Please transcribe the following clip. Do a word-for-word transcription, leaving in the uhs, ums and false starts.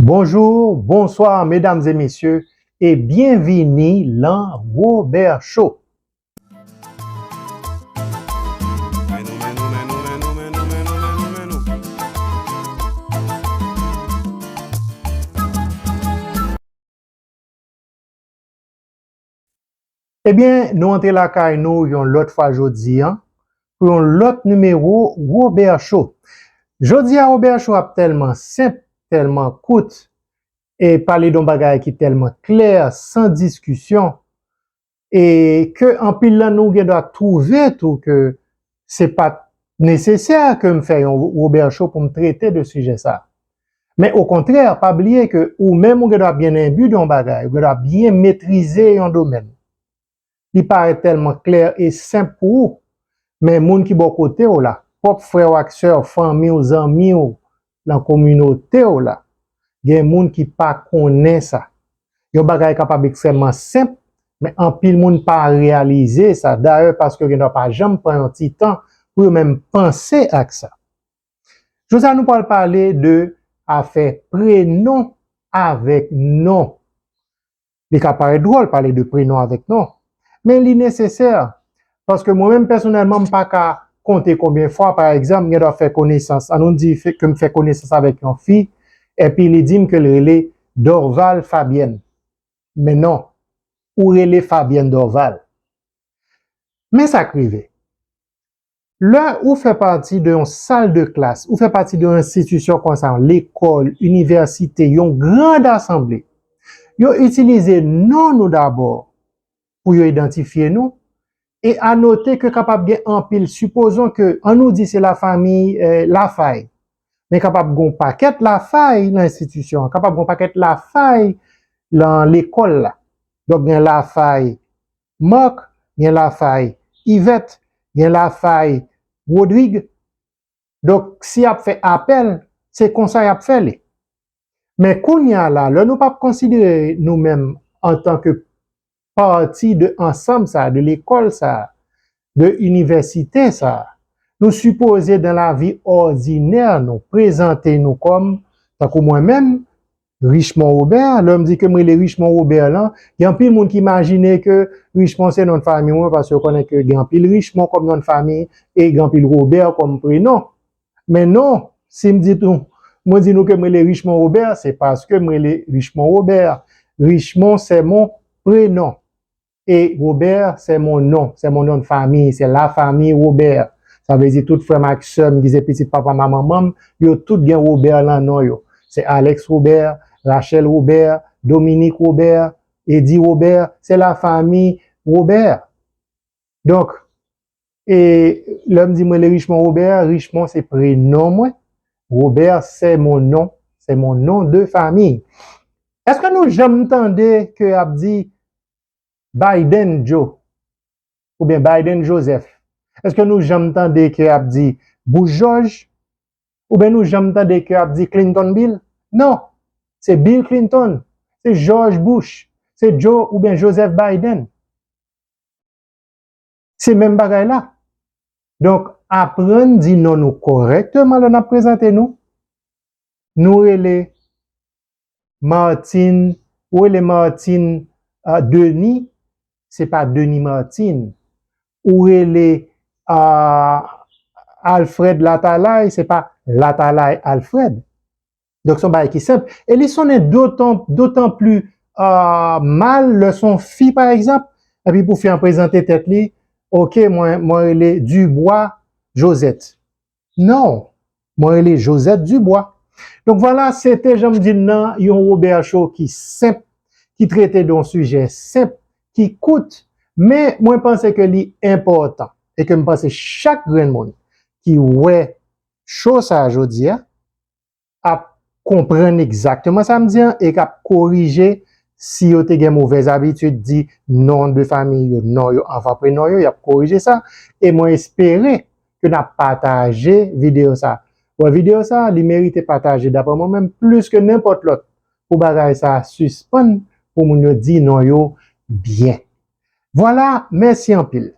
Bonjou, bonswa, medam e mesye, e byenvini lan Robert Show. Ebyen, nou antre lakay nou yon lòt fwa jodi a, pou yon lòt nimewo Robert Show. Jodi a, Robert Show ap tèlman senp, tèlman kout, e pale de yon bagay ki tèlman klè, san diskisyon, e ke anpil nan nou gen dwa twouve tou ke se pa t nesesè ke m fè yon Robert Show pou m trete de sijè sa. Men okontrè, pa bliye ke ou menm ou gen dwa byen enbi de yon bagay, ou gen dwa byen metrize yon domèn. Li parèt tèlman klè e senp pou ou, men moun ki bò kote w la, pwòp frè w ak sè w, fanmi w, zanmi w, lan kominote w la, gen moun ki pa konnen sa. Yon bagay kapab ekstrèmman senp, men anpil moun pa reyalize sa. Dayè, paske yo gen dwa pa janm pran yon ti tan pou yo menm panse ak sa. Jodi a, nou pral pale de afè prenon avèk non. Li ka parèt dwòl pale de prenon avèk non, men li nesesè, paske mwen menm pèsonèlman, m pa ka konte konbyen fwa, pa egzanp, m gen dwa fè konesans, an nou di fè- ke m fè konesans avèk yon fi, epi li di m ke l rele Dorval Fabienne. Men non, ou rele Fabienne Dorval. Men sa k rive. Lè ou fè pati de yon sal de klas, ou fè pati de yon enstitisyon konsa, lekòl, inivèsite, yon grand asanble, yo itilize non nou dabò pou yo idantifye nou. E a note ke kapab gen anpil, sipozon ke, an nou di se lafanmi, eh, Lafay, men kapab gen yon pakèt Lafay nan enstitisyon an, kapab gen yon pakèt Lafay nan lekòl la. Donk, gen Lafay Marc, gen Lafay Yvette, gen Lafay Rodrigue. Donk, si y ap fè apèl, se konsa y ap fè li. Men kounye a la, lè nou p ap konsidere nou menm antanke pati de ansanm sa, de lekòl sa, de inivèsite sa, nou sipoze, dan lavi òdinè, nou prezante nou kòm, tankou mwen menm, Richemond Robert. Lè m di ke m rele Richemond Robert lan, gen anpil moun ki imajine ke Richemond se non fanmi mwen, paske yo konnen ke gen anpil Richemond kòm non fanmi e gen anpil Robert kòm prenon. Men non, si m di tou, mwen di nou ke m rele Richemond Robert, se paske m rele Richemond Robert. Richemond, c'est mon prénom. E Robert, c'est mon nom, c'est mon nom de famille, c'est la famille Robert. Sa vle di tout frè m ak sè m ki se pitit papa m ak manman m, yo tout gen Robert nan non yo. Se Alex Robert, Rachel Robert, Dominique Robert, Eddie Robert, se la famille Robert. Donk, e lè m di mwen le Richemond Robert, Richemond se prenon mwen. Robert, c'est mon nom, c'est mon nom de famille. Èske nou janm tande ke y ap di Biden Joe oubyen Biden Joseph? Èske nou janm tande ke y ap di Bush George? Oubyen nou janm tande ke y ap di Clinton Bill? Non, se Bill Clinton, se George Bush, se Joe oubyen Joseph Biden. Se menm bagay la. Donk, aprann di non nou kòrèkteman lè n ap prezante nou. Nou rele Martine, ou rele Martine, ah, Denis, se pa Denis Martine. Ou rele, ah, Alfred Latalay, se pa Latalay Alfred. Donk, se yon bagay ki senp. E li sonnen dotan, dotan pli, ah, mal lè se yon fi, pa egzanp, epi pou fi an prezante tèt li, oke, mwen, mwen rele Dubois Josette. Non, mwen rele Josette Dubois. Donk vwala, se te jan m di n nan, yon Robert Show ki senp, ki trete de yon sijè senp, ki kout, men mwen panse ke li enpòtan e ke m panse chak grenn moun ki wè show sa a jodi a ap konprann egzakteman sa m di an e k ap korije si yo te gen movèz abitid di non de fanmi yo, non yo anvan prenon yo, y ap korije sa. E mwen espere ke n ap pataje videyo sa. Bon, videyo sa, li merite pataje, daprè mwen menm, plis ke nenpòt lòt, pou bagay sa sispann, pou moun yo di non yo byen. Vwala, mèsi anpil.